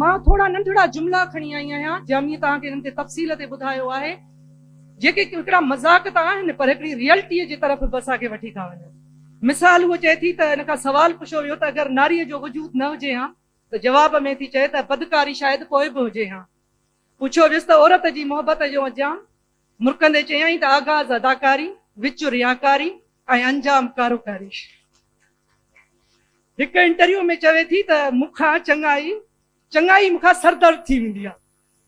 مان ٿورا ننڍڙا جملا کڻي آئي آهيان، جاميء توهان کي انهن تي تفصيل تي ٻڌايو آهي، جيڪي هڪڙا مذاق ته آهن پر هڪڙي ريئلٽيء جي طرف به اسان کي وٺي ٿا وڃن. مثال هوء چئي ٿي ته ان کان سوال پڇيو ويو ته اگر ناريء جو وجود نه هجي هان ته جواب ۾ ٿي چئي ته بدڪاري شايد پوء به هجي هان. پڇيو ويس ته عورت جي محبت جو انجام؟ مرڪندي چيائين ته آغاز اداڪاري، وچ رياڪاري ۽ انجام ڪاروڪاري. هڪ انٽرويو ۾ چوي ٿي ته مون کان چڱائي چڱائي مون کان سردرد ٿي ويندي آهي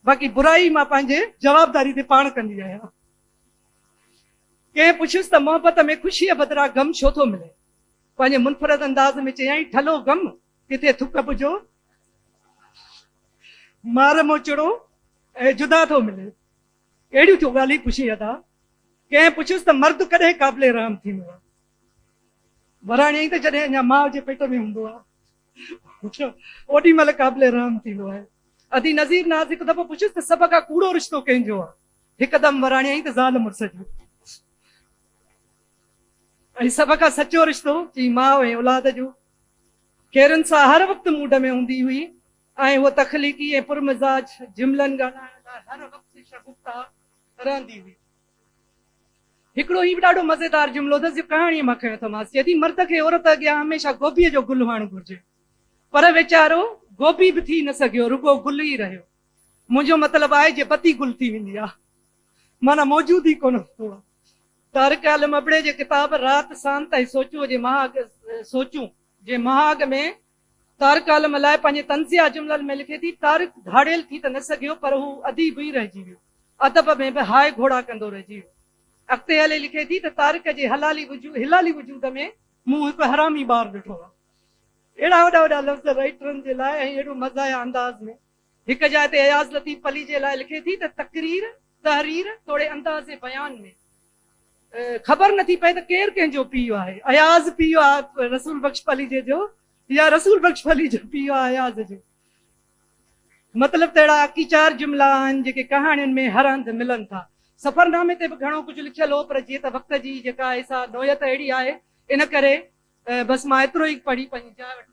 باقي برائي مان پنهنجي جوابداري تي پاڻ ڪندي آهيان. ڪنهن پڇيس ته محبت ۾ خوشيء بدران غم ڇو ٿو ملي؟ پنهنجي منفرد انداز ۾ چيائين ٺلهو غم ڪٿي ٿڪ ٻجهو، مار موچڙو ۽ جدا ٿو ملي. ڪهڙيون ٿيون ڳالهيون پڇين ادا؟ ڪنهن پڇيس ته مرد ڪڏهن قابل رحم ٿيندو آهي؟ وراڻيائين ته جڏهن اڃا ماء جي پيٽ ۾ هوندو آهي اوڏي مهل قابل رحم ٿيندو آهي. ادي نذير ناز هڪ دفعو پڇيس ته سڀ کان ڪوڙو رشتو ڪنهن جو آهي؟ هڪدم وراڻيائين ته زال مڙس جو ۽ سڀ کان سچو رشتو چي ماء ۽ اولاد جو. خيرن سان هر وقت موڊ ۾ هوندي هئي ۽ هوء تخليقي ۽ پرمزاج جملن ڳالهائڻ لاء هر وقت شگفته رهندي هئي. هڪڙو هي به ڏاڍو مزيدار جملو اٿس جو ڪهاڻيء مان کنيو اٿمانس. چئي ٿي، مرد کي عورت اڳيان هميشه گوبيء جو گل هئڻ گهرجي. پر ويچارو گوبي به ٿي نه سگهيو، رڳو گل ئي رهيو. منهنجو مطلب آهي جي بتي گل ٿي ويندي آهي. معنيٰ موجود ئي ڪونه هوندو آهي. طارق عالم ابڙي جي ڪتاب رات سانت ۽ سوچون جي مهاڳ سوچون جي مهاڳ ۾ طارق عالم لاء پنهنجي طنزيه جملن ۾ لکي ٿي، طارق ڌاڙيل ٿي ته نه سگهيو پر هو اديب ئي رهجي ويو. ادب ۾ به هاء گهوڙا ڪندو رهجي ويو. اڳتي هلي لکي ٿي ته طارق جي حلالي هلالي وجود ۾ مون هڪ حرامي ٻار ڏٺو آهي. اهڙا وڏا وڏا لفظ رائيٽرن جي لاء ۽ اهڙو مزاحيه انداز ۾. هڪ جاء تي اياز لطيف پليجي لاء لکي ٿي ته تقرير، تحرير توڙي انداز بيان ۾. خبر نٿي پئي ته ڪير ڪنهن جو پيء آهي، اياز پيء آهي رسول بخش پليجي جو يا رسول بخش پليجو پيء آهي اياز جو. مطلب ته اهڙا اڪيچار جملا آهن جيڪي ڪهاڻين ۾ هر هنڌ ملن ٿا. سفرنامي تي به گهڻو ڪجهه لکيل هو پر جيئن ته وقت جي جيڪا آهي سا نوعيت اهڙي آهي ان ڪري بس مان ايترو ئي پڙهي پنهنجي جاء وٺي.